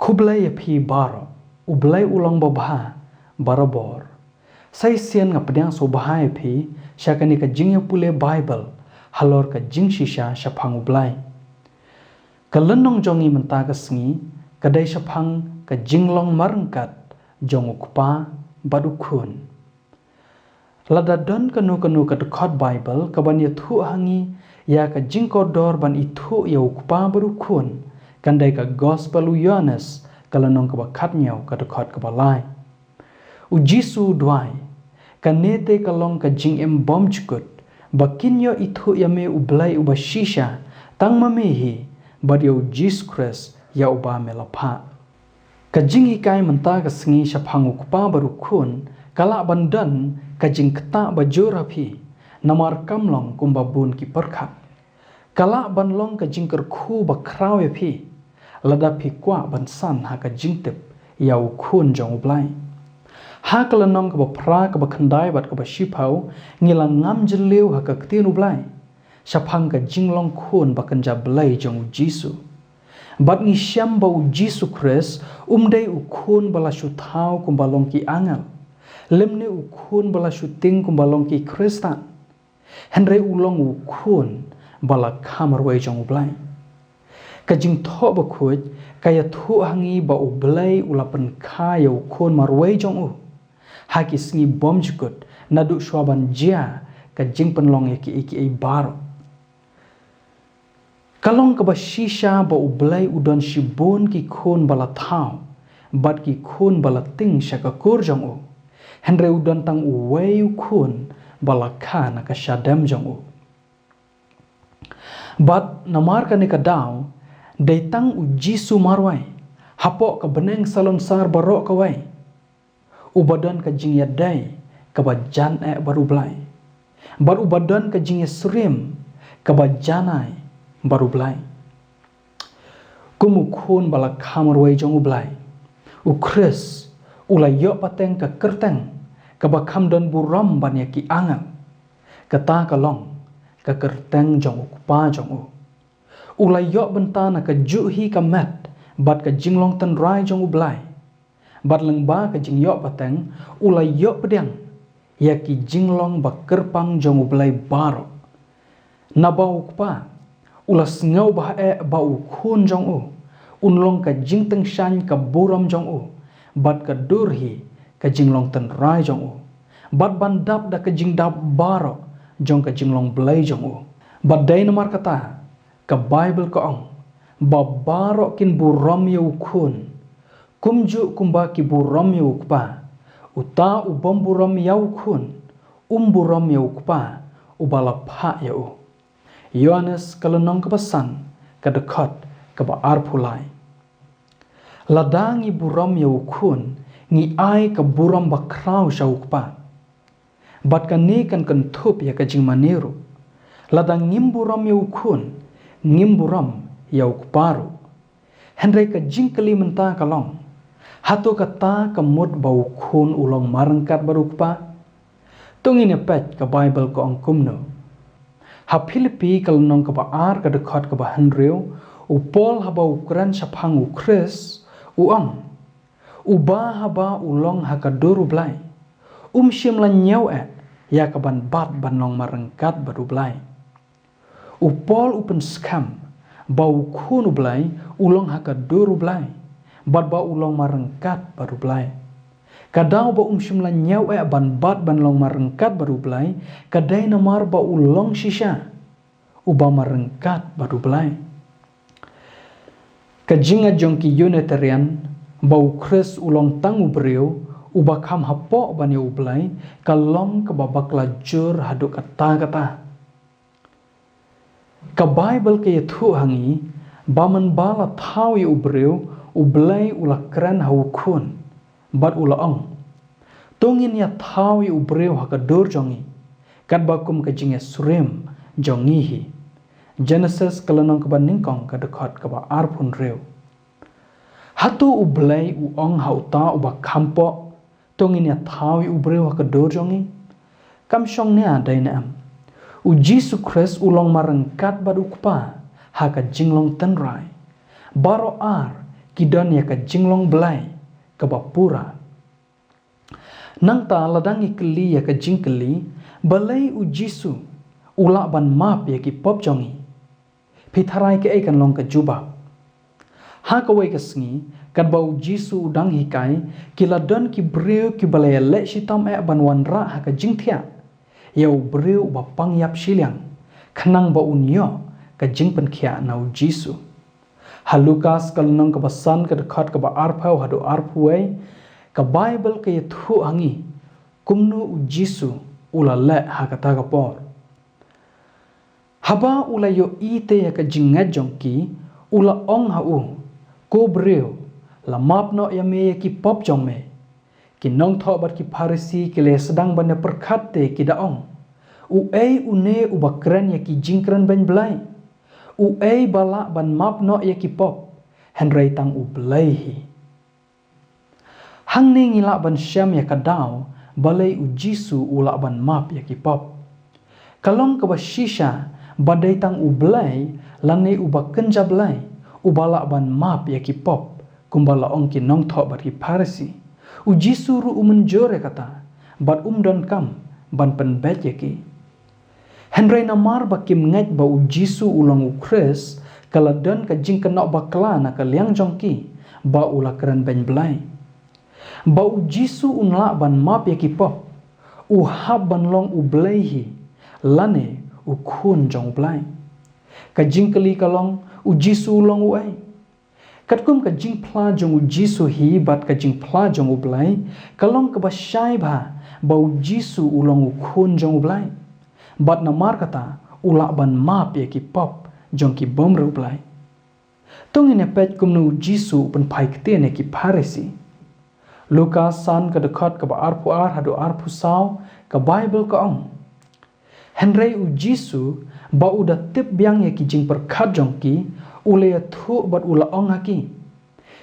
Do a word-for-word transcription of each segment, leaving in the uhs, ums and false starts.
Khublei ïa phi baroh, U Blei u long babha barabor. Sa shisien nga pdiang sngewbha ïa phi sha kane ka jingïapule Baibl halor ka jingshisha shaphang U Blei. Ka lynnong jong ngi mynta ka sngi ka dei shaphang ka jinglong marryngkat jong U Kpa bad U Khun. Lada don kano kano ka dkhot Baibl kaban ïathuh ha ngi ïa ka jingkordor ban ithuh ïa U Kpa bad U Khun, kan dei ka Gospel u Ïoannis ka lynnong kaba khatnïew, ka dkhot kaba lai. U Jisu u duwai, kane te ka long ka jingim bymjukut, ba kin ïoh ithuh ïa me U Blei uba shisha, tang ma me hi, bad ïa U Jisu Khrist ïa uba me la phah. Ka jinghikai mynta ka sngi shaphang U Kpa bad U Khun ka lah ban don ka jingktah bajur ha phi, namar kam long kumba bun ki pyrkhat. Ka lah ban long ka jingkyrkhu bakhraw ïa phi lada phi kwah ban san ha ka jingtip ïa U Khun jong U Blei. Ha ka lynnong kaba phra, kaba khyndai bad kaba shiphew, ngi la ngam jylliew ha ka Ktien U Blei shaphang ka jinglong khun bakynja blei jong U Jisu. Bad ngi shem ba U Jisu Khrist um dei U Khun ba la shu thaw kumba long ki angel, lymne U Khun ba la shu tieng kumba long ki Khristan. Hynrei u long U Khun ba la kha marwei jong U Blei. Ka Jingthoh Bakhuid ka ïathuh ha ngi ba U Blei u la pynkha ïa U Khun marwei jong u ha ki sngi bymjukut, naduh shwa ban jia ka jingpynlong ïa kiei kiei baroh. Ka long kaba shisha ba U Blei u don shibun ki khun ba la thaw bad ki khun ba la tieng sha ka kur jong u, hynrei u don tang uwei U Khun ba la kha na ka shadem jong u. Bad namar kane ka daw, dei tang U Jisu marwei hapoh ka bneng salonsar baroh kawei, uba don ka jingïadei kaba jan eh bad U Blei, bad uba don ka jingïasyriem kaba janai bad U Blei. Kum U Khun ba la kha marwei jong U Blei, U Khrist u la ïoh pateng ka kyrteng kaba kham don burom ban ïa ki angel. Kata ka long ka kyrteng jong U Kpa jong u. U la ïoh bynta na kajuh hi ka met bad ka jinglong tynrai jong U Blei. Bad lyngba ka jingïoh pateng, u la ïoh pdiang ïa ki jinglong bakyrpang jong U Blei baroh. Naba U Kpa u la sngewbha eh ba U Khun jong u un long ka jingtyngshaiñ ka burom jong u, bad ka dur hi ka jinglong tynrai jong u, bad ban dap da ka jingdap baroh jong ka jinglong blei jong u. Bad dei namar kata ka Baibl ka ong ba baroh kin burom ïa U Khun, kumjuh kumba ki burom ïa U Kpa. Uta u bym burom ïa U Khun um burom ïa U Kpa uba la phah ïa u. Ïoannis ka lynnong kaba san, ka dkhot kaba arphew lai. Lada ngi burom ïa U Khun, ngi ai ka burom bakhraw sha U Kpa. Bad kane kan kynthup ïa ka jingmane ruh. Lada ngim burom ïa U Khun, ngim burom ïa U Kpa ruh. Hynrei ka jingkylli mynta ka long, hato kata ka mut ba U Khun u long marryngkat bad U Kpa? To ngin ïa peit ka Baibl ka ong kumno. Ha Philippi ka lynnong kaba ar, ka dkhot kaba hynriew, u Paul haba u kren shaphang U Khrist u ong, uba haba u long ha ka dur U Blei, um shym la ñiew eh ïa ka ban bat ban long marryngkat bad U Blei. U Paul u pynskhem ba U Khun U Blei u long ha ka dur U Blei, bad ba u long marryngkat bad U Blei. Ka daw ba um shym la ñiew eh ban bat ban long marryngkat bad U Blei ka dei namar ba u long shisha uba marryngkat bad U Blei. Ka jingngeit jong ki Unitarian ba U Khrist u long tang u briew uba kham hapoh ban ïa U Blei ka long kaba bakla jur haduh katta katta. Ka Baibl ka ïathuh ha ngi ba mynba la thaw ïa u briew, U Blei u la kren ha U Khun bad u la ong, to ngin ïa thaw ïa u briew ha ka dur jong ngi, katba kum ka jingïasyriem jong ngi hi. Jenesis ka lynnong kaba nyngkong, ka dkhot kaba arphew hynriew. Hato U Blei u ong ha uta uba kham hapoh, to ngin ïa thaw ïa u briew ha ka dur jong ngi? Kam shong nia dei ne em. U Jisu Khrist u long marryngkat bad U Kpa ha ka jinglong tynrai. Baroh ar ki don ïa ka jinglong blei kaba pura. Nangta lada ngi kylli ïa ka jingkylli, balei u Jisu u lah ban map ïa ki pop jong ngi? Phi tharai kaei kan long ka jubab? Ha kawei ka sngi, katba u Jisu u dang hikai, ki la don ki briew kiba la ïaleh shitom eh ban wanrah ha ka jingthiah ïa u briew uba pang ïap shiliang, khnang ba un ïoh ka jingpynkhiah na u Jisu. Ha Lukas ka lynnong kaba san ka dkhot kaba arphew haduh arphew wei, ka Baibl ka ïathuh ha ngi kumno u Jisu u la leh ha kata ka por. Haba u la ïohi te ïa ka jingngeit jong ki, u la ong ha u, "Ko briew, la map noh ïa me ïa ki pop jong me." Ki nongthoh bad ki Pharisi ki la sdang ban ïa pyrkhat te ki da ong, "Uei une uba kren ïa ki jingkren beiñ Blei? Uei ba lah ban map noh ïa ki pop, hynrei tang U Blei hi?" Hangne ngi lah ban shem ïa ka daw balei u Jisu u lah ban map ïa ki pop. Ka long kaba shisha ba dei tang U Blei lane uba kynja blei uba lah ban map ïa ki pop, kumba la ong ki nongthoh bad ki Pharisi. U Jisu ruh u mynjur ïa kata bad um donkam ban pynbeit ïa ki. Hynrei namar ba kim ngeit ba u Jisu u long u Khrist, ka la don ka jingkynnoh bakla na ka liang jong ki ba u la kren beiñ Blei. Ba u Jisu un lah ban map ïa ki pop, u hap ban long U Blei hi, lane u Khun jong U Blei. Ka jingkylli ka long, u Jisu u long uei? Katkum ka jingphla jong u Jisu hi bad ka jingphla jong U Blei, ka long kaba shai bha ba u Jisu u long u Khun jong U Blei. Bad namar kata, u lah ban map ïa ki pop jong ki bym riewblei. To ngin ïa peit kumno u Jisu u pynphai ktien ïa ki Pharisi. Lukas san ka dkhot kaba arphew ar haduh arphew saw, ka Baibl ka ong, "Hynrei u Jisu, ba u da tip biang ïa ki jingpyrkhat jong ki, u la ïathuh bad u la ong ha ki,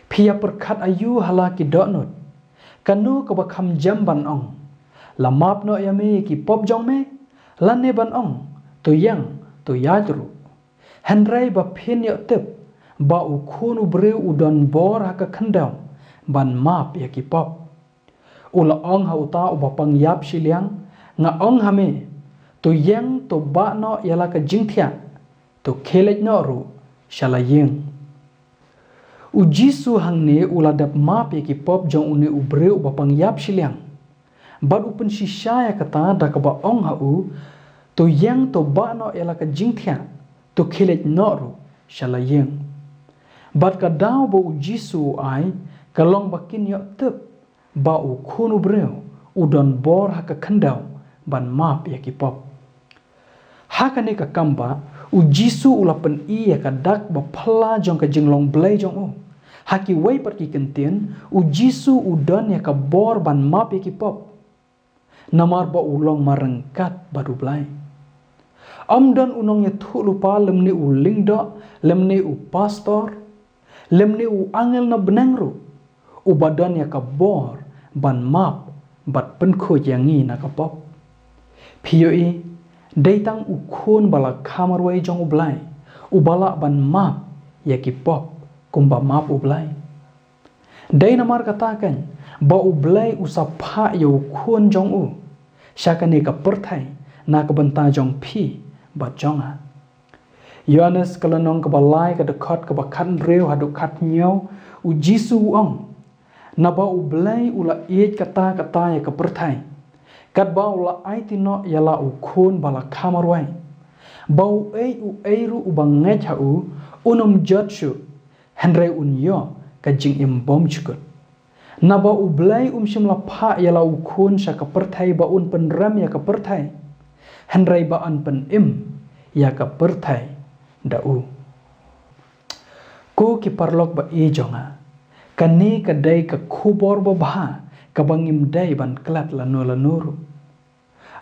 'Phi ïa pyrkhat aïu ha la ki dohnud? Kano kaba kham jem ban ong, 'La map noh ïa me ïa ki pop jong me', lane ban ong, 'To ïeng, to ïaid ruh'? Hynrei ba phin ïoh tip ba u Khun u Briew u don bor ha ka khyndew ban map ïa ki pop.' U la ong ha uta uba pang ïap shiliang, 'Nga ong ha me, to ïeng, to bah noh ïa la ka jingthiah, to khie leit noh ruh sha la ïing.'" U Jisu hangne u la dep map ïa ki pop jong une u briew uba pang ïap shiliang. Bad u pynshisha ïa kata da kaba ong ha u, "To ïeng, to bah noh ïa la ka jingthiah, to khie leit noh ruh sha la ïing." Bad ka daw ba u Jisu u ai, ka long ba kin ïoh tip ba u Khun u Briew u don bor ha ka khyndew ban map ïa ki pop. Ha kane ka kam ba, u Jisu u la pyni ïa ka dak ba phylla jong ka jinglong Blei jong u. Ha kiwei pat ki kyntien, u Jisu u don ïa ka bor ban map ïa ki pop. Namar ba u long marryngkat bad u Blei. Ym don u nongïathuhlypa lymne u lyngdoh, lymne u pastor, lymne u angel na bneng ruh, uba don ïa ka bor ban map bad pynkhuid ïa ngi na ka pop. Phi ïohi, dei tang u Khun ba la kha marwei jong u Blei, uba lah ban map ïa ki pop kumba map u Blei. Dei namar kata kan, ba u Blei u sa phah ïa u Khun jong u sha kane ka pyrthei na ka bynta jong phi bad jong nga. Ïoannis ka lynnong kaba lai ka dkhot kaba khathynriew haduh khathynñiew, u Jisu u ong, "Naba u Blei u la ïeit katta katta ïa ka pyrthei, katba u la aiti noh ïa la u Khun ba la kha marwei, ba uei uei ruh uba ngeit ha u, un ym jot shuh, hynrei un ïoh ka jingim bymjukut. Naba u Blei um shym la phah ïa la u Khun sha ka pyrthei ba un pynrem ïa ka pyrthei, hynrei ba yn pynim ïa ka pyrthei da u." Ko ki paralok ba ïeit jong nga, kane ka dei ka khubor babha kaba ngim dei ban klet lano lano ruh.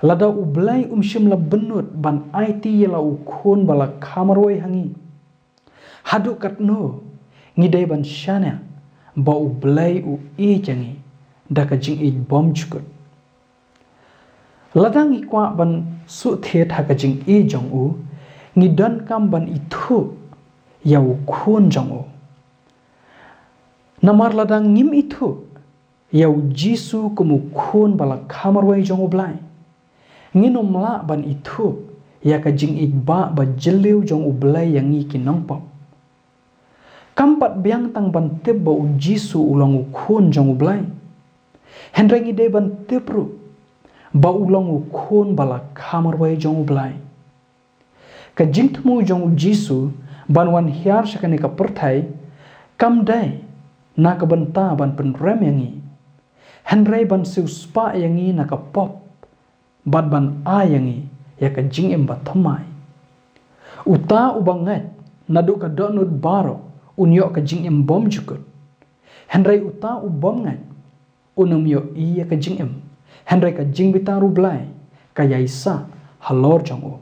Lada u Blei um shym la bynnud ban aiti ïa la u Khun ba la kha marwei ha ngi, haduh katno ngi dei ban shaniah ba u Blei u ïeit ïa ngi da ka jingïeit bymjukut. Lada ngi kwah ban suk thied ha ka jingïeit jong u, ngi donkam ban ithuh ïa u Khun jong u. Namar lada ngim ithuh ïa u Jisu kum u Khun ba la kha marwei jong U Blei, ngin ym lah ban ithuh ïa ka jingïeit ba jylliew jong U Blei ïa ngi ki nongpop. Kam pat biang tang ban tip ba u Jisu u long u Khun jong U Blei, hynrei ngi dei ban tip ruh ba u long u Khun ba la kha marwei jong U Blei. Ka jingthmu jong u Jisu ban wan hiar sha kane ka pyrthei kam dei na ka bynta ban pynrem ïa ngi, hynrei ban siewspah ïa ngi na ka pop, bad ban ai ïa ngi ïa ka jingim bathymmai. Uta uba ngeit naduh ka dohnud baroh un ïoh ka jingim bymjukut, hynrei uta u bym ngeit un ym ïohi ïa ka jingim, hynrei ka jingbitar U Blei ka ïaisah halor jong u.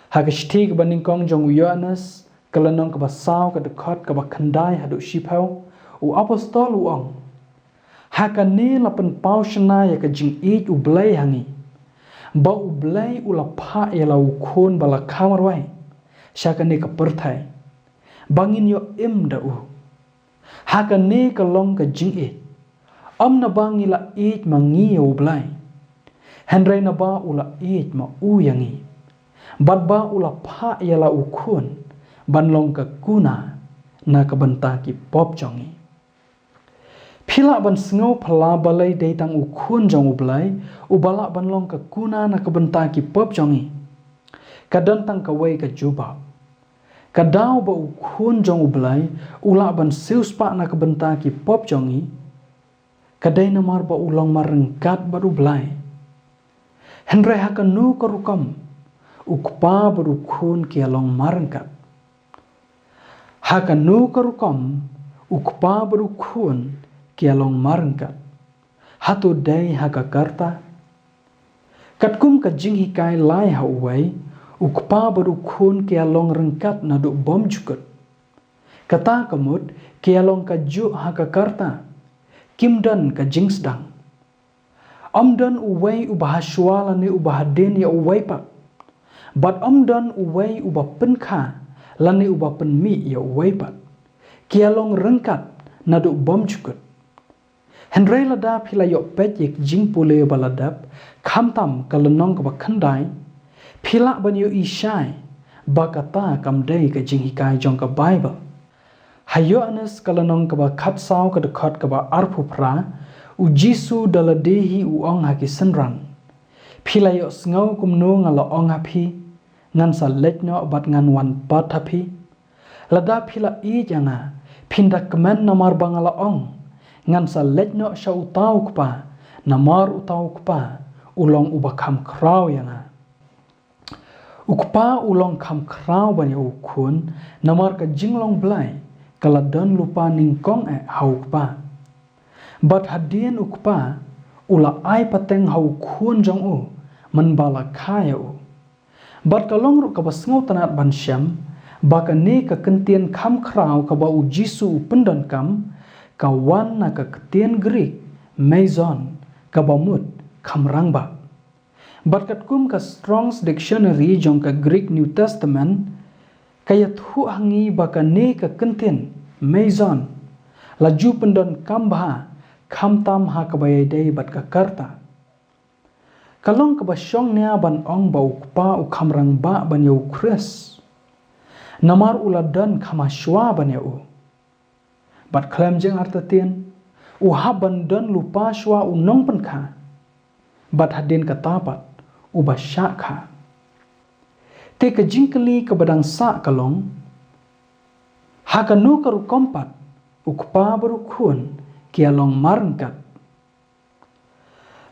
Ha ka shithi kaba nyngkong jong u Ïoannis, ka lynnong kaba saw, ka dkhot kaba khyndai haduh shiphew, u apostol u ong: Ha kane la pynpaw shynna ïa ka jingïeit U Blei ha ngi, ba U Blei u la phah ïa la u Khun ba la kha marwei sha kane ka pyrthei, ba ngin ïoh im da u. Ha kane ka long ka jingïeit, ym naba ngi la ïeit ma ngi ïa U Blei, hynrei naba u la ïeit ma u ïa ngi, bad ba u la phah ïa la u Khun ban long ka kuna na ka bynta ki pop jong ngi. Phi lah ban sngew phylla balei dei tang u Khun jong U Blei uba lah ban long ka kuna na ka bynta ki pop jong ngi? Ka don tang kawei ka jubab. Ka daw ba u Khun jong U Blei u lah ban siewspah na ka bynta ki pop jong ngi, ka dei namar ba u long marryngkat bad U Blei. Hynrei ha kano ka rukom u Kpa bad u Khun ki ïa long marryngkat? Ha kano ka rukom u Kpa bad u Khun ki ïa long marryngkat? Hato dei ha ka karta? Katkum ka jinghikai lai ha uwei, u Kpa bad u Khun ki ïa long ryngkat naduh bymjukut. Kata ka mut ki ïa long kajuh ha ka karta, kim don ka jingsdang. Ym don uwei uba ha shuwa lane uba hadien ïa uwei pat, bad ym don uwei uba pynkha lane uba pynmih ïa uwei pat. Ki ïa long ryngkat naduh bymjukut. Hynrei lada phi la ïoh peit ïa ka jingpule ba la dep, khamtam ka lynnong kaba khyndai, phi lah ban ïohi shai ba kata kam dei ka jinghikai jong ka Baibl. Ha Ïoannis ka lynnong kaba khatsaw, ka dkhot kaba arphew phra, u Jisu da lade hi u ong ha ki synran: Phi la ïohsngew kumno nga la ong ha phi, ngan sa leit noh bad ngan wan pat ha phi? Lada phi la ïeit ïa nga, phin da kmen namar ba nga la ong, ngan sa leit noh sha uta u Kpa, namar uta u Kpa u long uba kham khraw ïa nga. U Kpa u long kham khraw ban ïa u Khun, namar ka jinglong Blei ka la don lypa nyngkong eh ha u Kpa. Bad hadien u Kpa u la ai pateng ha u Khun jong u mynba la kha ïa u. Bad ka long ruh kaba sngewtynnat ban shem ba kane ka kyntien kham khraw kaba u Jisu u pyndonkam, ka wan na ka ktien Greek meizon, kaba mut kham rangbah. Bad katkum ka Strong's Dictionary jong ka Greek New Testament, ka ïathuh ha ngi ba kane ka kyntien meizon la ju pyndonkam bha khamtam ha kaba ïadei bad ka karta. Ka long kaba shongnia ban ong ba u Kpa u kham rangbah ban ïa u Khrist, namar u la don kham ha shuwa ban ïa u. Bad khlem jingartatien, u hap ban don lypa shuwa u nongpynkha, bad hadien kata pat uba shah kha. Te ka jingkylli kaba dang sah ka long, ha kano ka rukom pat u Kpa bad u Khun ki ïa long marryngkat?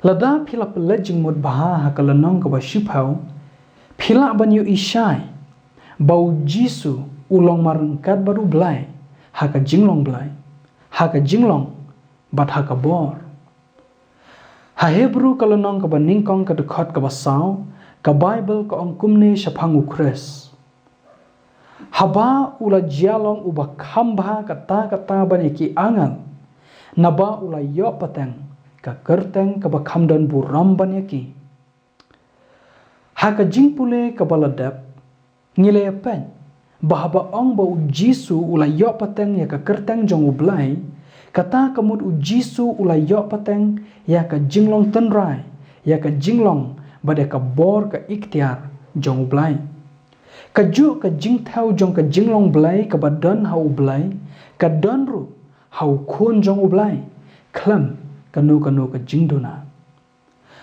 Lada phi la pynleit jingmut bha ha ka lynnong kaba shiphew, phi lah ban ïohi shai ba u Jisu u long marryngkat bad u Blei ha ka jinglong Blei, ha ka jinglong bad ha ka bor. Ha Hebru ka lynnong kaba nyngkong, ka dkhot kaba saw, ka Baibl ka ong kumne shaphang u Khrist: Haba u la jia long uba kham bha katta katta ban ïa ki angel, naba u la ïoh pateng ka kyrteng kaba kham don burom ban ïa ki. Ha ka jingpule kaba la dep, ngi la ïa peit Ba haba ong ba u Jisu u la ïoh pateng ïa ka kyrteng jong U Blei, kata ka mut u Jisu u la ïoh pateng ïa ka jinglong tynrai, ïa ka jinglong bad ïa ka bor ka iktiar jong U Blei. Kajuh ka jingthew jong ka jinglong Blei kaba don ha U Blei, ka don ruh ha u Khun jong U Blei, khlem kano kano ka jingduna.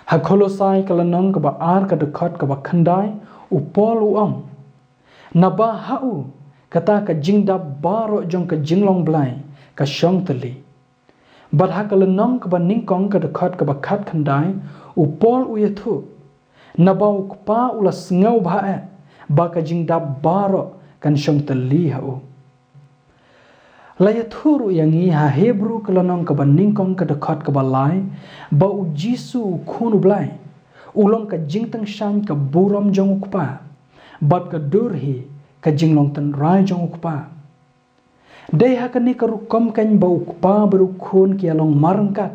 Ha Kolosai ka lynnong kaba ar ka dkhot kaba khyndai, u Paul u ong, naba ha u kata ka jingdap baroh jong ka jinglong Blei ka shong tylli. Bad ha ka lynnong kaba nyngkong ka dkhot kaba khatkhyndai, u Paul u ïathuh, naba u Kpa u la sngewbha eh ba ka jingdap baroh kan shong tylli ha u. La ïathuh ruh ïa ngi ha Hebru ka lynnong kaba nyngkong ka dkhot kaba lai, ba u Jisu u Khun U Blei u long ka jingtyngshaiñ ka burom jong u Kpa, bad ka dur hi ka jinglong tynrai jong u Kpa. Dei ha kane ka rukom keiñ ba u Kpa bad u Khun ki ïalong marryngkat,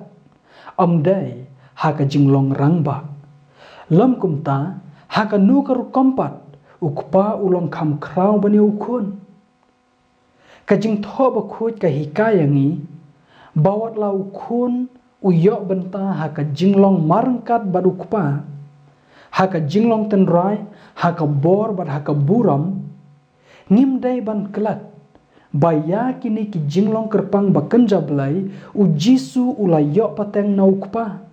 ym dei ha ka jinglong rangbah. Lym kumta, ha kano ka rukom pat u Kpa u long kham khraw ban ïa u Khun. Ka Jingthoh Bakhuid ka hikai ïa ngi ba wat la u Khun u ïoh bynta ha ka jinglong marryngkat bad u Kpa, ha ka jinglong tynrai, ha ka bor bad ha ka burom, ngim dei ban klet ba ïa kine ki jinglong kyrpang ba kynja Blei u Jisu u la ïoh pateng na u Kpa.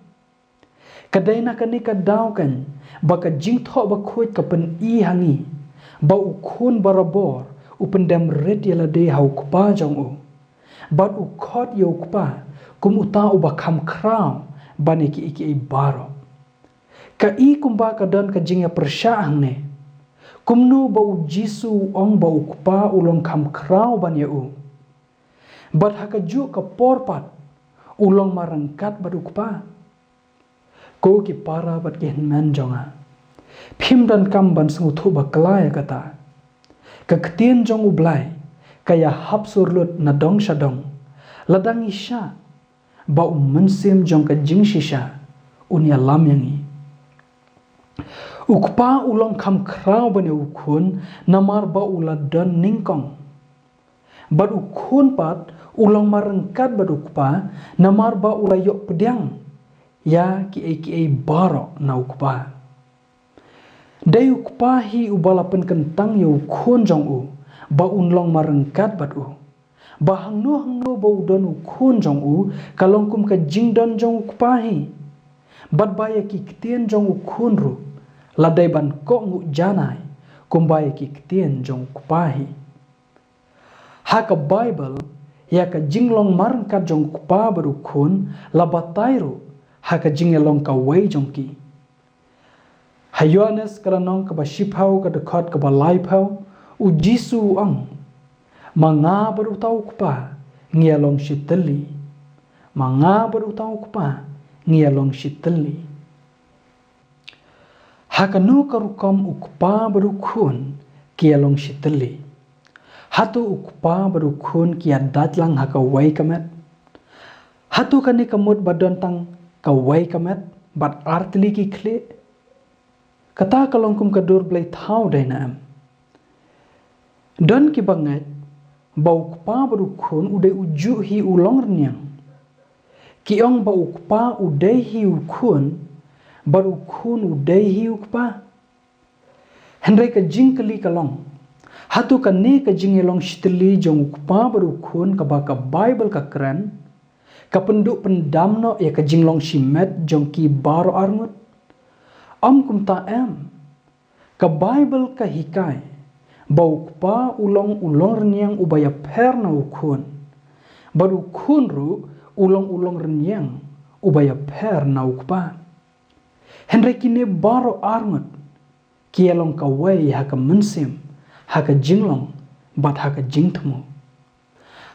Ka dei na kane ka daw keiñ ba ka Jingthoh Bakhuid ka pyni ha ngi ba u Khun barabor u pyndem rit ïa lade ha u Kpa jong u, bad u khot ïa u Kpa kum uta uba kham khraw ban ïa kiei kiei baroh. Ka i kumba ka don ka jingïapyrshah hangne, kumno ba u Jisu u ong ba u Kpa u long kham khraw ban ïa u, bad ha kajuh ka por pat u long marryngkat bad u Kpa? Ko ki para bad ki hynmen jong nga, phim donkam ban sngewthuh bakla ïa kata. Ka Ktien jong U Blei ka ïahap sur lut na dong sha dong, lada ngi shah ba u Mynsiem jong ka jingshisha un ïalam ïa ngi. U Kpa u long kham khraw ban ïa u Khun namar ba u la don nyngkong. Bad u Khun pat u long marryngkat bad u Kpa namar ba u la ïoh pdiang ïa kiei kiei baroh na u Kpa. Dei u Kpa hi uba la pynkyntang ïa u Khun jong u ba un long marryngkat bad u, ba hangno hangno ba u don u Khun jong u ka long kum ka jingdon jong u Kpa hi, bad ba ïa ki ktien jong u Khun ruh la dei ban kohnguh janai kumba ïa ki ktien jong u Kpa hi. Ha ka Baibl, ïa ka jinglong marryngkat jong u Kpa bad u Khun la batai ruh ha ka jingïalong kawei jong ki. Ha Ïoannis ka lynnong kaba shiphew ka dkhot kaba laiphew, u Jisu u ong, ma nga bad uta u Kpa ngi ïalong shitylli. Ma nga bad uta u Kpa ngi ïalong shitylli. Ha kano ka rukom u Kpa bad u Khun ki ïalong shitylli? Hato u Kpa bad u Khun ki ïadait lang ha kawei ka met? Hato kane ka mut ba don tang kawei ka met bad ar tylli ki khlieh? Kata ka long kum ka dur blei thaw dei na em? Don kiba ngeit ba u Kpa bad u Khun u dei u juh hi u longrynïeng. Ki ong ba u Kpa u dei hi u Khun, bad u Khun u dei hi u Kpa. Hynrei ka jingkylli ka long, hato kane ka jingïalong shitylli jong u Kpa bad u Khun kaba ka Baibl ka kren, ka pynduh pyndam noh ïa ka jinglong shimet jong ki baroh arngut? Ym kumta em. Ka Baibl ka hikai ba u Kpa u long u longrynïeng uba ïapher na u Khun, bad u Khun ruh u long u longrynïeng uba ïapher na u Kpa. Hynrei kine baroh arngut ki ïalong kawei ha ka mynsiem, ha ka jinglong, bad ha ka jingthmu.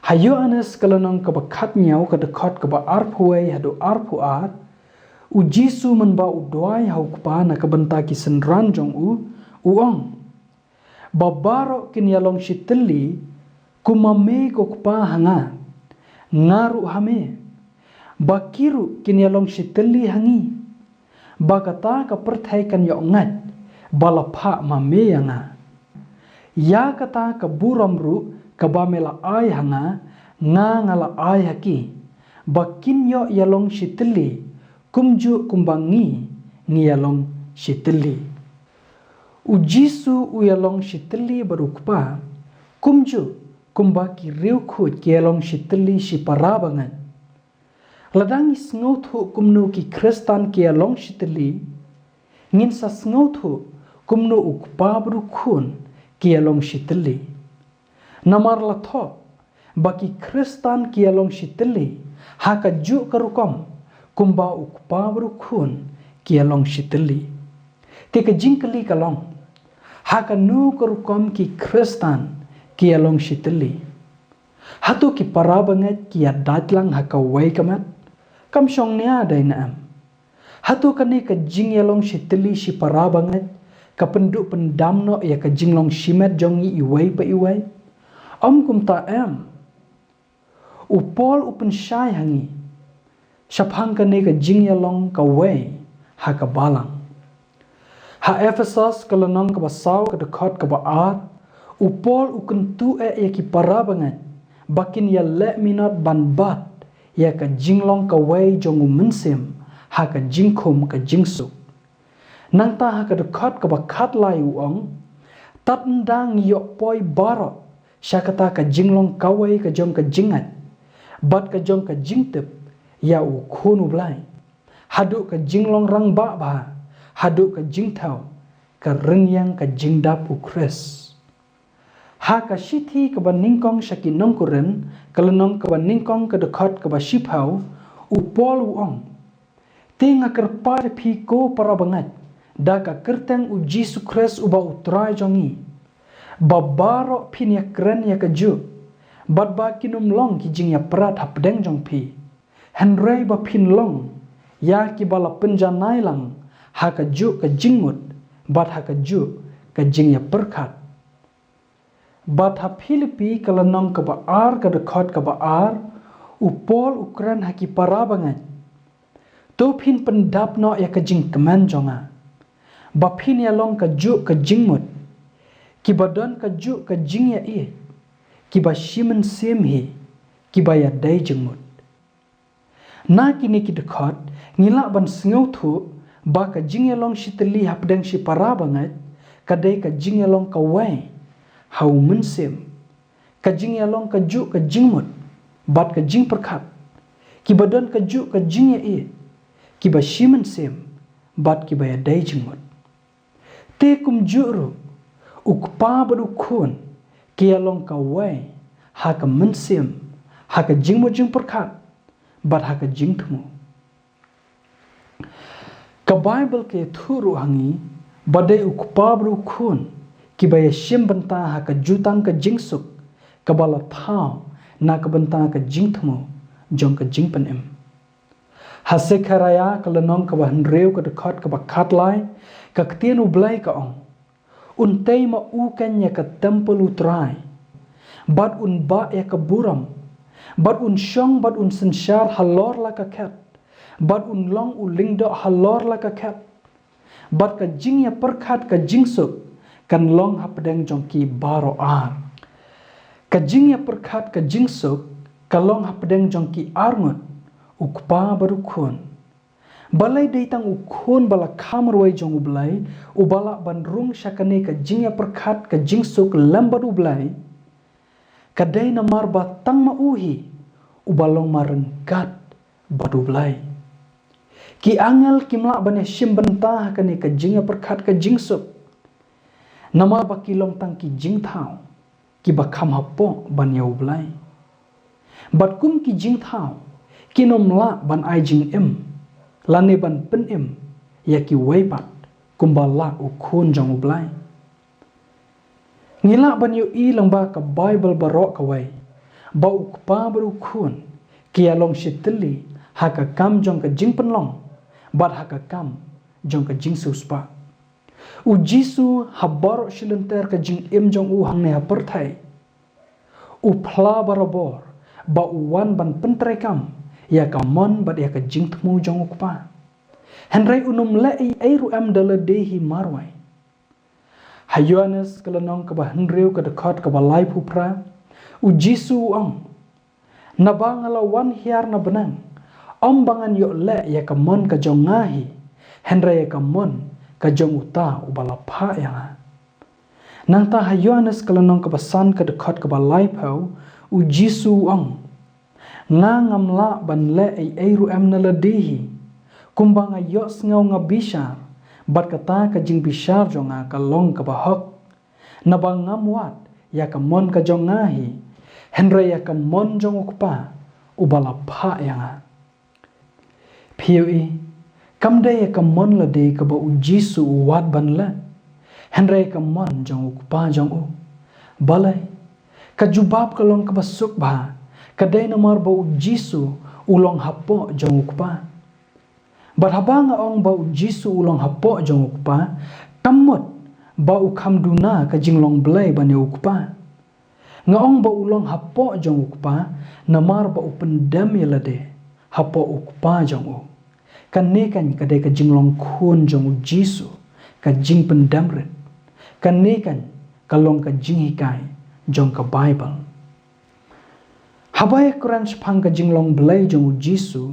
Ha Ïoannis ka lynnong kaba khathynñiew ka dkhot kaba arphew wei haduh arphew ar, u Jisu mynba u duwai ha u Kpa na ka bynta ki synran jong u, u ong, ba baroh kin ïalong shitylli kum ma me ko Kpa ha nga, nga ruh ha me, ba ki ruh kin ïalong shitylli ha ngi, ba kata ka pyrthei kan ïoh ngeit ba la phah ma me ïa nga. Ïa kata ka burom ruh kaba me la ai ha nga, nga nga la ai ha ki, ba kin ïoh ïalong shitylli, kumjuh kumba ngi ngi ïalong shitylli. U Jisu u ïalong shitylli bad u Kpa, kumjuh kumba ki riewkhuid ki ïalong shitylli shi para bangeit. Lada ngi sngewthuh kumno ki Khristan ki ïalong shitylli, ngin sa sngewthuh kumno u Kpa bad u Khun ki ïalong shitylli. Namar la thoh ba ki Khristan ki ïalong shitylli ha kajuh ka rukom kumba u Kpa bad u Khun ki ïalong shitylli. Te ka jingkylli ka long, ha kano ka rukom ki Khristan ki ïalong shitylli? Hato ki para bangeit ki ïadait lang ha kawei ka met? Kam shong nia dei ne em? Hato kane ka jingïalong shitylli shi para bangeit ka pynduh pyndam noh ïa ka jinglong shimet jong ngi iwei pa iwei? Ym kumta em. U Paul u pynshai ha ngi shaphang kane ka jingïalong kawei ha ka balang. Ha Ephesos ka lynnong kaba saw ka dkhot kaba ar, u Paul u kyntu eh ïa ki para bangeit ba kin ïaleh minot ban bat ïa ka jinglong kawei jong u Mynsiem ha ka jingkhum ka jingsuk. Nangta ha ka dkhot kaba khatlai u ong, tad ynda ngi ïoh poi baroh sha kata ka jinglong kawei ka jong ka jingngeit bad ka jong ka jingtip ïa u Khun u Blei, haduh ka jinglong rangbah bha, haduh ka jingthaw ka rynïeng ka jingdap u Khrist. Ha ka shithi kaba nyngkong sha ki nong Korinth, ka lynnong kaba nyngkong ka dkhot kaba shiphew, u Paul u ong, te nga kyrpad ïa phi ko para bangeit da ka kyrteng u Jisu Khrist uba u Trai jong ngi, ba baroh phin ïakren ïa kajuh, bad ba kin ym long ki jingïaprat hapdeng jong phi, hynrei ba phin long ïa kiba la pynjanai lang ha kajuh ka jingmut bad ha kajuh ka jingïapyrkhat. Bad ha Philippi ka lynnong kaba ar ka dkhot kaba ar, u Paul u kren ha ki para bangeit, to phin pyndap noh ïa ka jingkmen jong nga, ba phin ïalong kajuh ka jingmut, kiba don kajuh ka jingïaieit, kiba shi mynsiem hi, kiba ïadei jingmut. Na kine ki dkhot ngi lah ban sngewthuh ba ka jingïalong shitylli hapdeng shi para bangeit ka dei ka jingïalong kawei ha u Mynsiem, ka jingïalong kajuh ka jingmut bad ka jingpyrkhat, kiba don kajuh ka jingïaieit, kiba shi mynsiem bad kiba ïadei jingmut. Te kumjuh ruh, u Kpa bad u Khun ki ïalong kawei ha ka mynsiem, ha ka jingmut jingpyrkhat bad ha ka jingthmu. Ka Baibl ka ïathuh ruh ha ngi ba dei u Kpa bad u Khun kiba ïashim bynta ha ka jutang ka jingsuk kaba la thaw na ka bynta ka jingthmu jong ka jingpynim. Ha Sekharaïa ka lynnong kaba hynriew ka dkhot kaba khatlai, ka ktien U Blei ka ong, un tei ma u kein ïa ka templ U Trai, bad un bah ïa ka burom, bad un shong bad un synshar halor la ka khet, bad un long u lyngdoh halor la ka khet. Bad ka jingïapyrkhat ka jingsuk kan long hapdeng jong ki baroh ar. Ka jingïapyrkhat ka jingsuk ka long hapdeng jong ki arngut, u Kpa bad u Khun. Balei dei tang u Khun ba la kham marwei jong U Blei uba lah ban rung sha kane ka jingïapyrkhat ka jingsuk lem bad U Blei? Ka dei namar ba tang ma u hi uba long ma ryngkat bad U Blei. Ki angel kim lah ban ïashim bynta ha kane ka jingïapyrkhat ka jingsuk, namar ba ki long tang ki jingthaw kiba kham hapoh ban ïa U Blei. Bad kum ki jingthaw kin ym lah ban ai jingim lane ban pynim ïa kiwei pat kumba lah u Khun jong U Blei. Ngi lah ban ïohi lyngba ka Baibl baroh kawei ba u Kpa bad u Khun ki ïalong shitylli ha ka kam jong ka jingpynlong bad ha ka kam jong ka jingsiewspah. U Jisu ha baroh shi lynter ka jingim jong u hangne ha pyrthei, u phla barabor ba u wan ban pyntreikam ïa ka mon bad ïa ka jingthmu jong u Kpa. Hynrei un ym leh ei ei ruh em da lade hi marwei. Ha Ïoannis ka lynnong kaba hynriew ka dkhot kaba laiphew phra, u Jisu u ong, naba nga la wan hiar na bneng, ym ba ngan ïoh leh ïa ka mon ka jong nga hi, hynrei ïa ka mon ka jong uta uba la phah ïa nga. Nangta ha Ïoannis ka lynnong kaba san ka dkhot kaba laiphew, u Jisu u ong, nga ngam lah ban leh ei ei ruh em na lade hi, kumba nga ïohsngew nga bishar, bad kata ka jingbishar jong nga ka long kaba hok. Naba ngam wad ïa ka mon ka jong nga hi, hynrei ïa ka mon jong u Kpa uba la phah ïa nga. Phi ïohi, kam dei ïa ka mon lade kaba u Jisu u wad ban leh, hynrei ïa ka mon jong u Kpa jong u. Balei? Ka jubab ka long kaba suk bha, ka dei namar ba u Jisu u long hapoh jong u Kpa. Bad haba nga ong ba u Jisu u long hapoh jong u Kpa, kam mut ba u kham duna ka jinglong Blei ban ïa u Kpa. Nga ong ba u long hapoh jong u Kpa, namar ba u pyndem ïa lade hapoh u Kpa jong u. Kane kan ka dei ka jinglong khun jong u Jisu, ka jingpyndem rit. Kane kan ka long ka jinghikai jong ka Baibl. Haba ïakren shaphang ka jinglong Blei jong u Jisu,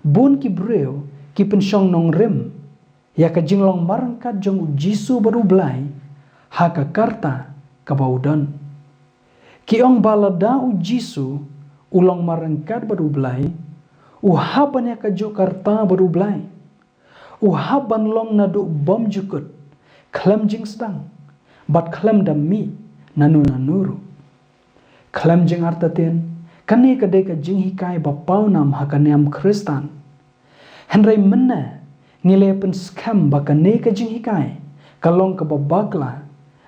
bun ki briew ki pynshong nongrim ïa ka jinglong marryngkat jong u Jisu bad u Blei ha ka karta kaba u don. Ki ong ba lada u Jisu u long marryngkat bad u Blei, u hap ban ïa kajuh karta bad u Blei. U hap ban long naduh bymjukut, khlem jingsdang, bad khlem da mih nanu nanu ruh. Khlem jingartatien, kane ka dei ka jinghikai ba pawnam ha ka niam Khristan. Hynrei mynne ngi la pynskhem ba kane ka jinghikai ka long kaba bakla,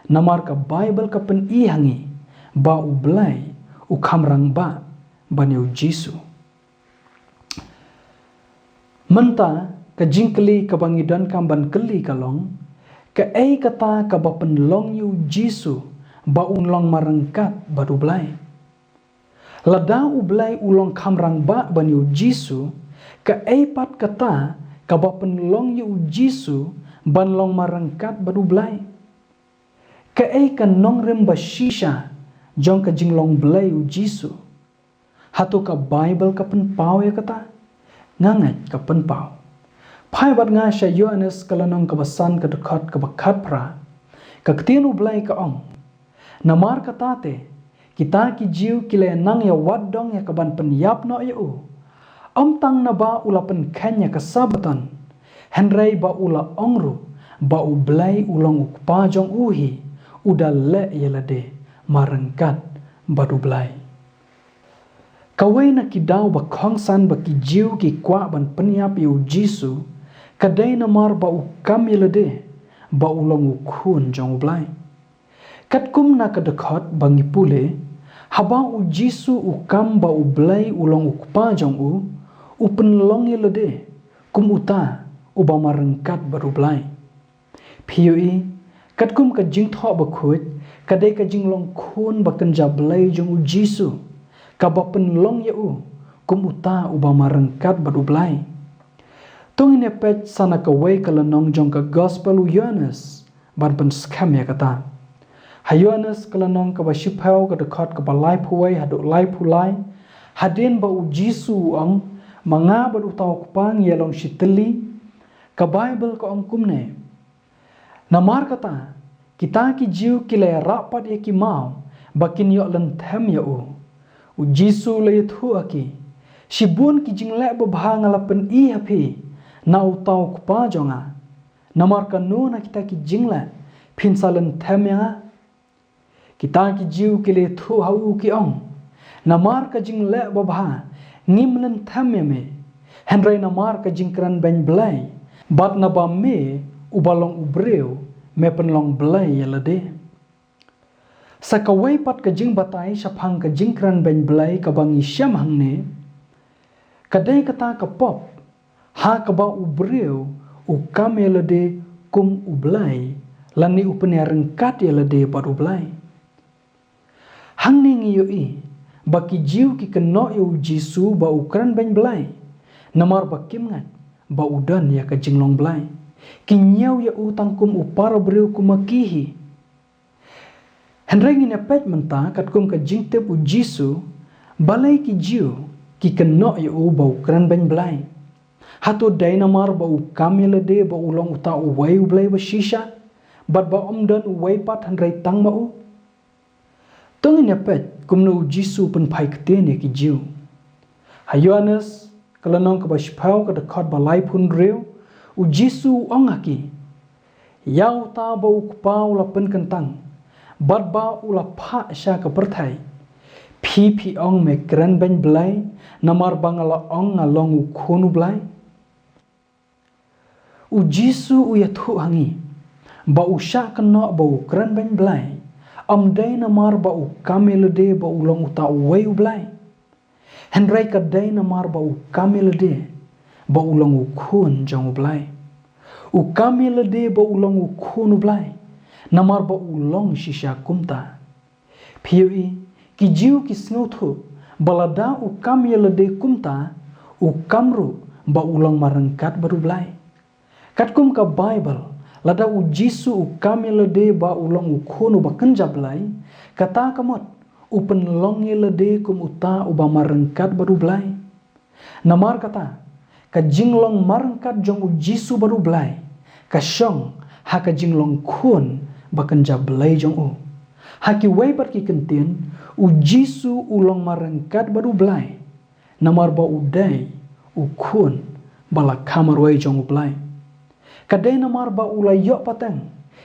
namar ka Baibl ka pyni ha ngi ba u Blei u kham rangbah ban ïa u Jisu. Mynta ka jingkylli kaba ngi donkam ban kylli ka long, kaei kata kaba pynlong ïa u Jisu ba un long marryngkat bad u Blei? Lada u Blei u long kham rangbah ban ïa u Jisu, kaei pat kata kaba pynlong ïa u Jisu ban long marryngkat bad u Blei? Kaei ka nongrim ba shisha jong ka jinglong Blei u Jisu? Hato ka Baibl ka pynpaw ïa kata? Nga ngeit ka pynpaw. Phai bad nga sha Ïoannis ka lynnong kaba san ka dkhot kaba khatphra. Ka ktien u Blei ka ong, namar kata te, kita ki Jiw ki la nang ïa wad dong ïa kaban pynïap noh ïa u, ym tang naba u la pynkheiñ ïa ka Sabbaton, hynrei ba u la ong ruh ba u Blei u long u Kpa jong u hi, u da leh ïa lade marryngkat bad u Blei. Kawei na ki daw ba kongsan ba ki Jiw ki kwah ban pynïap ïa u Jisu, ka dei namar ba u kam ïa lade ba u long u Khun jong u Blei. Katkum na ka dkhot ba ngi pule, haba u Jisu u kam ba u Blei u long u Kpa jong u, u pynlong ïa lade kum uta uba marryngkat bad u Blei. Phi ïohi, katkum ka Jingthoh Bakhuid, ka dei ka jinglong khun ba kynja Blei jong u Jisu, kaba pynlong ïa u kum uta uba marryngkat bad u Blei. To ngin ïa peit sa na kawei ka lynnong jong ka Gospel u Ïoannis ban pynskhem ïa kata. Ha Ïoannis ka lynnong kaba shiphew ka dkhot kaba laiphew wei haduh laiphew lai, hadien ba u Jisu u ong, ma nga bad uta u Kpa ngi ïa long shi tylli, ka Baibl ka ong kumne, namar kata, kita ki Jiw ki la ïarap pat ïa ki maw ba kin ïoh lynthem ïa u. U Jisu u la ïathuh ha ki, shibun ki jingleh babha nga la pyni ha phi na uta u Kpa jong nga. Namar kano na kita ki jingleh phin sa lynthem ïa nga? Kita ki Jiw ki la ïathuh ha u ki ong, namar ka jingleh babha ngim lynthem ïa me, hynrei namar ka jingkren beiñ Blei, bad naba me uba long u briew me pynlong Blei ïa lade. Sa kawei pat ka jingbatai shaphang ka jingkren beiñ Blei kaba ngi shem hangne, ka dei kata ka pop ha kaba u briew u kam ïa lade kum u Blei, lane u pynïaryngkat ïa lade bad u Blei. Hangne ngi ïohi ba ki Jiw ki kynnoh ïa u Jisu ba u kren beiñ Blei, namar ba kim ngeit ba u don ïa ka jinglong Blei. Ki ñiew ïa u tang kum u para briew kum ma ki hi. Hynrei ngin ïa peit mynta katkum ka jingtip u Jisu, balei ki Jiw ki kynnoh ïa u ba u kren beiñ blei. Hato dei namar ba u kam ïa lade ba u long uta uwei u blei ba shisha, bad ba ym don uwei pat hynrei tang ma u? To ngin ïa peit kumno u Jisu u pynphai ktien ïa ki Jiw. Ha Ïoannis ka lynnong kaba shiphew ka dkhot ba laiphew hynriew, u Jisu u ong ha ki, ïa uta ba u Kpa u la pynkyntang, bad ba u la phah sha ka pyrthei, phi phi ong me kren beiñ blei, namar ba nga la ong nga long u khun u Blei. U Jisu u ïathuh ha ngi ba u shah kynnoh ba u kren beiñ blei, ym dei namar ba u kam ïa lade ba u long uta uwei u blei. Hynrei ka dei namar ba u kam ïa lade ba u long u khun jong u Blei. U kam ïa lade ba u long u khun u Blei, namar ba u long shisha kumta. Phi ïohi, ki Jiw ki sngewthuh ba lada u kam ïa lade kumta, u kam ruh ba u long marryngkat bad u Blei. Katkum ka Baibl, lada u Jisu u kam ïa lade ba u long u khun uba kynja blei, kata ka mut u pynlong ïa lade kum uta uba marryngkat bad u Blei. Namar kata, ka jinglong marryngkat jong u Jisu bad u Blei ka shong ha ka jinglong khun ba kynja blei jong u. Ha kiwei pat ki kyntien, u Jisu u long marryngkat bad u Blei, namar ba u dei u khun ba la kha marwei jong u Blei. Ka dei namar ba u la ïoh pateng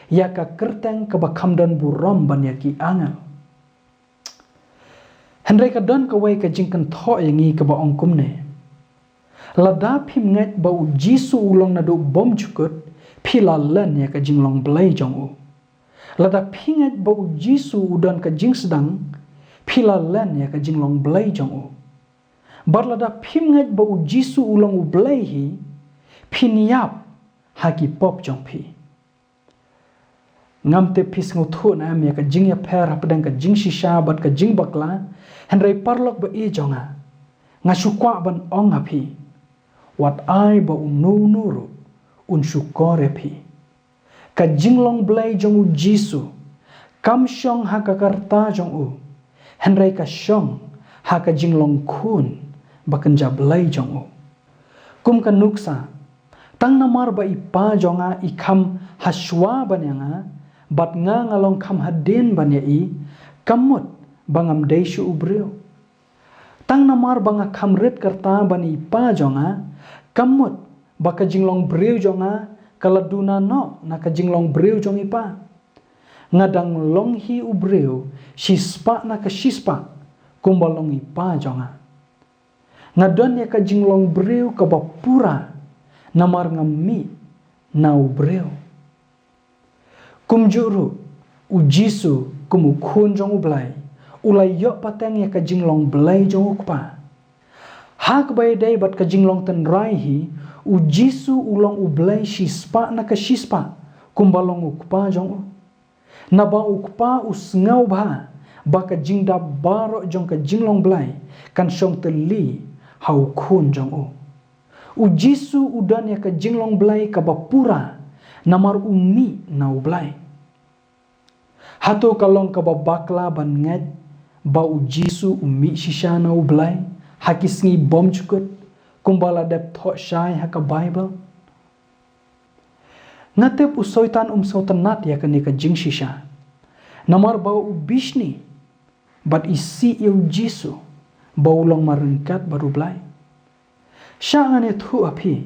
ïa ka kyrteng kaba kham don burom ban ïa ki angel. Hynrei ka don kawei ka jingkynthoh ïa ngi kaba ong kumne. Lada phim ngeit ba u Jisu u long naduh bymjukut, phi la len ïa ka jinglong blei jong u. Lada phi ngeit ba u Jisu u don ka jingsdang, phi la len ïa ka jinglong blei jong u. Bad lada phim ngeit ba u Jisu u long u Blei hi, phin ïap ha ki pop jong phi. Ngam tip phi sngewthuh ne em ïa ka jingïapher hapdeng ka jingshisha bad ka jingbakla, hynrei paralok ba ïeit jong nga, nga shu kwah ban ong ha phi, wat ai ba uno uno ruh un shukor ïa phi. Ka jinglong blei jong u Jisu kam shong ha ka rta jong u, hynrei ka shong ha ka jinglong khun ba kynja blei jong u. Kum ka nuksa, tang namar ba i Pa jong nga i kham ha shuwa ban ïa nga, bad nga nga long kham hadien ban ïa i, kam mut ba ngam dei shuh u briew. Tang namar ba nga kham rit ka rta ban ïa i Pa jong nga, kam mut ba ka jinglong briew jong nga ka la duna noh na ka jinglong briew jong i Pa. Nga dang long hi u briew shispah na ka shispah kumba long i Pa jong nga. Nga don ïa ka jinglong briew kaba pura namar nga mih na u briew. Kumjuh ruh, u Jisu kum u Khun jong u Blei u la ïoh pateng ïa ka jinglong blei jong u Kpa. Ha kaba ïadei bad ka jinglong tynrai hi, u Jisu u long u Blei shispah na ka shispah kumba long u Kpa jong u. Naba u Kpa u sngewbha ba ka jingdap baroh jong ka jinglong blei kan shong tylli ha u Khun jong u. U Jisu u don ïa ka jinglong blei kaba pura namar u mih na u Blei. Hato ka long kaba bakla ban ngeit ba u Jisu u mih shisha na u Blei ha ki sngi bymjukut kumba la dep thoh shai ha ka Baibl? Nga tip u Soitan um sngewtynnat ïa kane ka jingshisha, namar ba u bishni bad isih ïa u Jisu ba u long marryngkat bad u Blei. Shah ngan ïathuh ha phi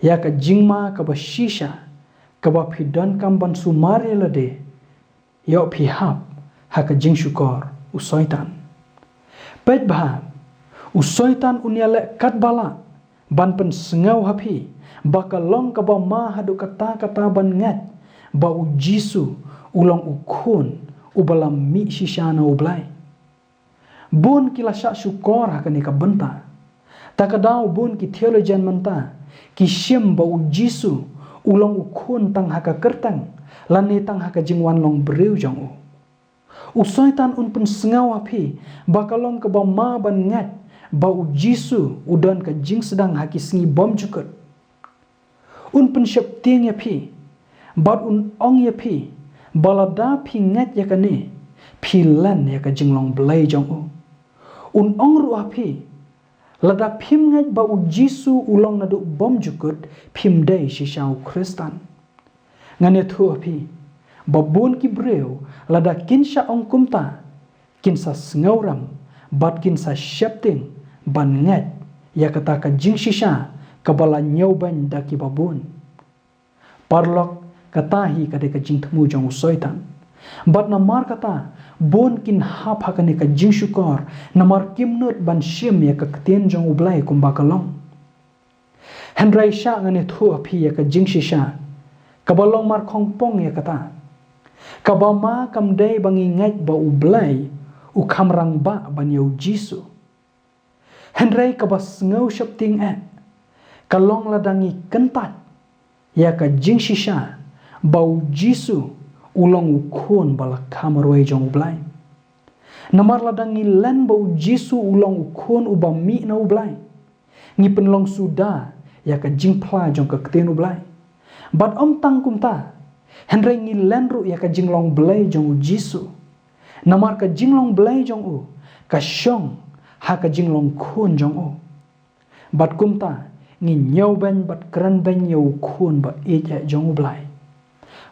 ïa ka jingma kaba shisha kaba phi donkam ban sumar ïa lade, ïoh phi hap ha ka jingshukor u Soitan. Peit bha, u Soitan un ïaleh katba lah ban pynsngew ha phi ba ka long kaba ma haduh katta katta ban ngeit ba u Jisu u long u Khun uba la mih shisha na u Blei. Bun ki la shah shukor ha kane ka bynta. Ta ka daw bun ki theologian mynta ki shim ba u Jisu u long u Khun tang ha ka kyrteng lane tang ha ka jingwan long briew jong u. U Soitan un pynsngew ha phi ba ka long kaba ma ban ngeit ba u Jisu u don ka jingsdang ha ki sngi bymjukut. Un pynsheptieng ïa phi bad un ong ïa phi ba lada phi ngeit ïa kane, phi len ïa ka jinglong Blei jong u. Un ong ruh ha phi, lada phim ngeit ba u Jisu u long naduh bymjukut, phim dei shisha u Khristan. Ngan ïathuh ha phi ba bun ki briew, lada kin sa ong kumta, kin sa sngewrem bad kin sa sheptieng ban ngeit ïa kata ka jingshisha kaba la ñiewbeiñ da kiba bun. Paralok, kata hi ka dei ka jingthmu jong u Soitan. Bad namar kata, bun kin hap ha kane ka jingshukor, namar kim nud ban shim ïa ka ktien jong u Blei kumba ka long. Hynrei sha ngan ïathuh ha phi ïa ka jingshisha kaba long markhongpong ïa kata. Kaba ma kam dei ba ngi ngeit ba u Blei u kham rangbah ban ïa u Jisu. Hynrei kaba sngew sheptieng eh ka long lada ngi kyntait ïa ka jingshisha ba u Jisu u long u khun ba la kha marwei jong u Blei. Namar lada ngi len ba u Jisu u long u khun uba mih na u Blei, ngi pynlong suda ïa ka jingphla jong ka ktien u Blei. Bad ym tang kumta, hynrei ngi len ruh ïa ka jinglong Blei jong u Jisu. Namar ka jinglong Blei jong u ka shong ha ka jinglong khun jong u. Bad kumta ngi ñiewbeiñ bad krenbeiñ ïa u khun ba ïeit eh jong u Blei.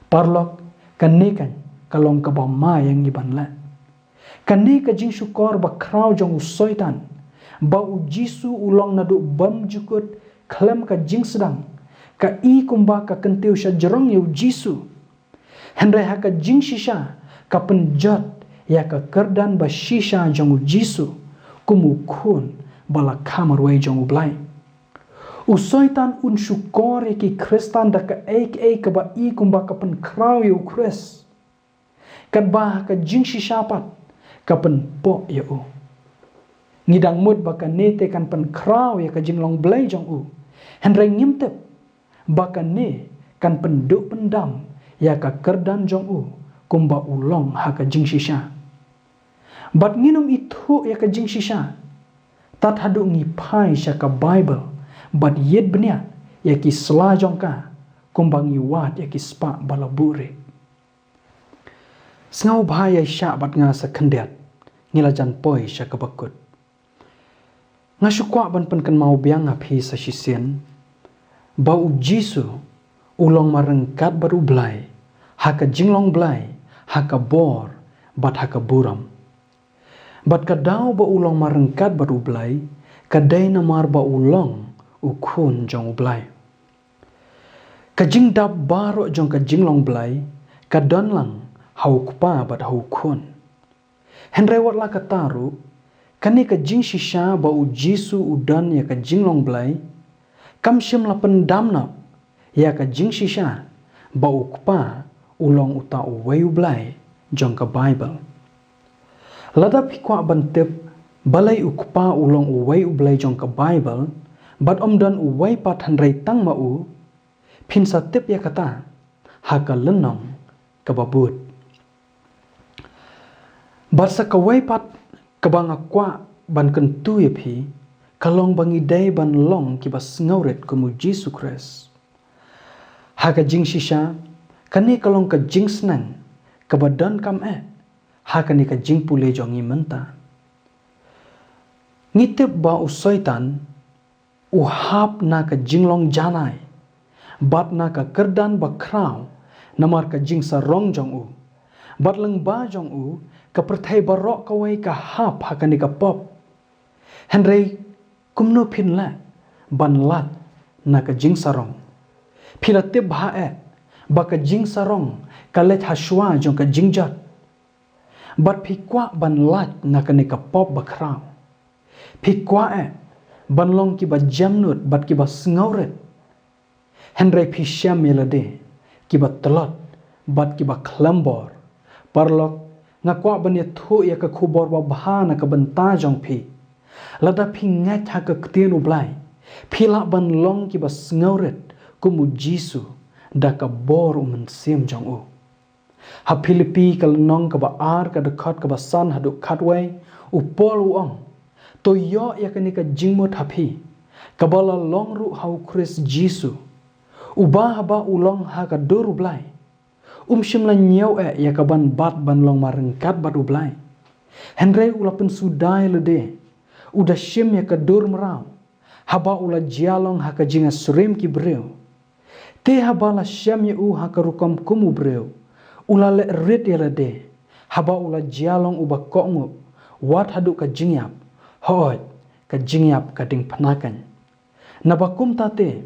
Paralok, kane kan ka long kaba ma ïa ngi ban leh. Kane ka jingshukor bakhraw jong u Soitan ba u Jisu u long naduh bymjukut khlem ka jingsdang, ka i kumba ka kyntiew shajrong ïa u Jisu. Hynrei ha ka jingshisha ka pynjot ïa ka kyrdan ba shisha jong u Jisu kum u khun ba la kha marwei jong u Blei. U Soitan un shukor ïa ki Khristan da kaei kaei kaba i kumba ka pynkhraw ïa u Khrist, katba ha ka jingshisha pat ka pynpoh ïa u. Ngi dang mut ba kane te kan pynkhraw ïa ka jinglong Blei jong u, hynrei ngim tip ba kane kan pynduh pyndam ïa ka kyrdan jong u kumba u long ha ka jingshisha. Bad ngin ym ithuh ïa ka jingshisha tad haduh ngi phai sha ka Baibl bad ïit bniah ïa ki sla jong ka, kumba ngi wad ïa ki spah ba la buhrieh. Sngewbha ïai shah bad nga sa khyndiat, ngi la jan poi sha kaba kut. Nga shu kwah ban pynkynmaw biang ha phi sa shisien ba u Jisu u long marryngkat bad u Blei ha ka jinglong Blei, ha ka bor bad ha ka burom. Bad ka daw ba u long marryngkat bad u Blei ka dei namar ba u long u khun jong u Blei. Ka jingdap baroh jong ka jinglong Blei ka don lang ha u Kpa bad ha u Khun. Hynrei wat la katta ruh, kane ka jingshisha ba u Jisu u don ïa ka jinglong Blei kam shym la pyndam noh ïa ka jingshisha ba u Kpa u long uta uwei u Blei jong ka Baibl. Lada phi kwah ban tip balei u Kpa u long uwei u Blei jong ka Baibl bad ym don uwei pat hynrei tang ma u, phin sa tip ïa kata ha ka lynnong kaba bud. Bad sa kawei pat kaba nga kwah ban kyntu ïa phi ka long ba ngi dei ban long kiba sngewrit kum u Jisu Khrist. Ha ka jingshisha, kane ka long ka jingsneng kaba donkam eh ha kane ka jingpule jong ngi mynta. Ngi tip ba u Soitan u hap na ka jinglong janai bad na ka kyrdan bakhraw namar ka jingsarong jong u. Bad lyngba jong u ka pyrthei baroh kawei ka hap ha kane ka pop. Hynrei kumno phin leh ban lait na ka jingsarong? Phi la tip bha eh ba ka jingsarong ka leit ha shuwa jong ka jingjot. Bad phi kwah ban lait na kane ka pop bakhraw? Phi kwah eh ban long kiba jemnud bad kiba sngewrit? Hynrei phi shem ïa lade kiba tlot bad kiba khlem bor. Paralok, nga kwah ban ïathuh ïa ka khubor babha na ka bynta jong phi. Lada phi ngeit ha ka ktien u Blei, phi lah ban long kiba sngewrit kum u Jisu da ka bor u Mynsiem jong u. Ha Philippi ka lynnong kaba ar ka dkhot kaba san haduh khatwei, u Paul u ong, to ïoh ïa kane ka jingmut ha phi, kaba la long ruh ha u Khrist Jisu, uba haba u long ha ka dur u Blei, Um shym la ñiew eh ïa ka ban bat ban long marryngkat bad U Blei. Hynrei u la pynsuda ïa lade, u da shim ïa ka dur mraw, haba u la jia long ha ka jingïasyriem ki briew. Te haba la shem ïa u ha ka rukom kum u briew, u la leh rit ïa lade, haba u la jia long uba kohnguh, wat haduh ka jingïap, hooid, ka jingïap ka diengphna keiñ. Naba kumta te,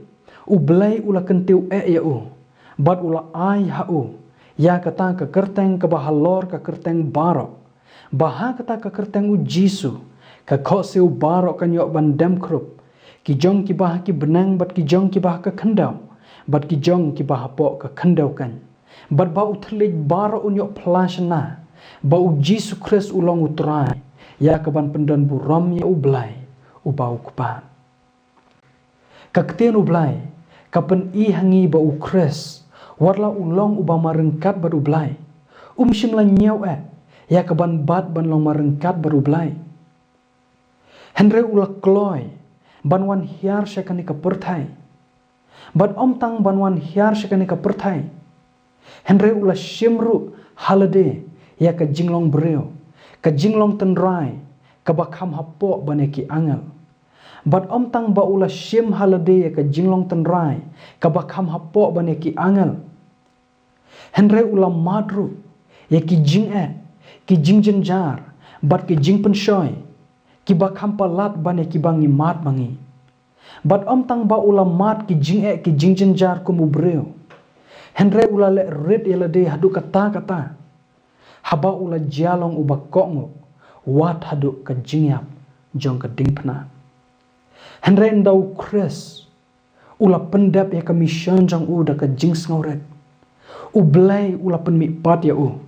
U Blei u la kyntiew eh ïa u, bad u la ai ha u ïa kata ka kyrteng kaba halor ka kyrteng baroh, ba ha kata ka kyrteng U Jisu ka khohsiew baroh kan ïoh ban dem khrup, ki jong kiba ha ki bneng bad ki jong kiba ha ka khyndew, bad ki jong kiba hapoh ka khyndew keiñ. Bad ba u thylliej baroh un ïoh phla shynna ba U Jisu Khrist u long U Trai, ïa ka ban pyndonburom ïa U Blei uba U Kpa. Ka ktien U Blei ka pyni ha ngi ba U Khrist, wat la u long uba marryngkat bad U Blei, um shym la ñiew eh ïa ka ban bat ban long marryngkat bad U Blei. Hynrei u la kloi ban wan hiar sha kane ka pyrthei. Bad ym tang ban wan hiar sha kane ka pyrthei, hynrei u la shim ruh ha lade ïa ka jinglong briew, ka jinglong tynrai kaba kham hapoh ban ïa ki angel. Bad ym tang ba u la shim ha lade ïa ka jinglong tynrai kaba kham hapoh ban ïa ki angel, hynrei u la mad ruh ïa ki jingeh, ki jingjynjar, bad ki jingpynshoi kiba kham palat ban ïa kiba ngi mad ma ngi. Bad ym tang ba u la mad ki jingeh ki jingjynjar kum u briew, hynrei u la leh rit ïa lade haduh katta katta, haba u la jia long uba kohnguh, wat haduh ka jingïap jong ka diengphna. Hynrei ynda U Khrist u la pyndep ïa ka mission jong u da ka jingsngewrit, U Blei u la pynmihpat ïa u,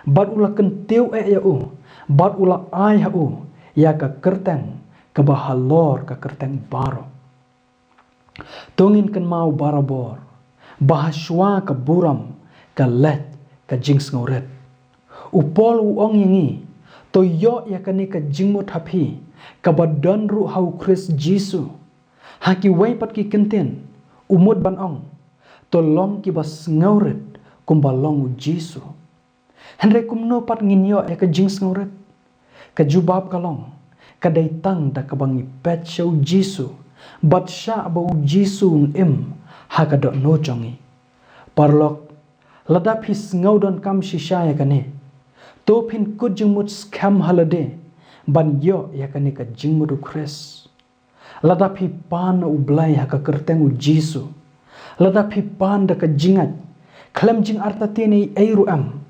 bad u la kyntiew eh ïa u, bad u la ai ha u ïa ka kyrteng kaba halor ka kyrteng baroh. To ngin kynmaw barabor ba ha shuwa ka burom ka leit ka jingsngewrit. U Paul u ong ïa ngi, to ïoh ïa kane ka jingmut ha phi, kaba don ruh ha U Khrist Jisu. Ha kiwei pat ki kyntien u mut ban ong, to long kiba sngewrit kumba long U Jisu. Hynrei kumno pat ngin ïoh ïa ka jingsngewrit? Ka jubab ka long, ka dei tang da kaba ngi peit sha U Jisu, bad shah ba U Jisu un im ha ka dohnud jong ngi. Paralok, lada phi sngew donkam shisha ïa kane, to phin kut jingmut skhem ha lade ban ïoh ïa kane ka jingmut U Khrist. Lada phi pan na U Blei ha ka kyrteng U Jisu, lada phi pan da ka jingngeit, khlem jingartatien ei ei ruh em,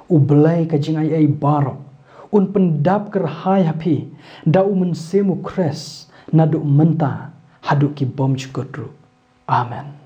U Blei ka jingaiei baroh un pyndap kyrhai ha phi da U Mynsiem U Khrist naduh mynta haduh ki bymjukut ruh. Amen.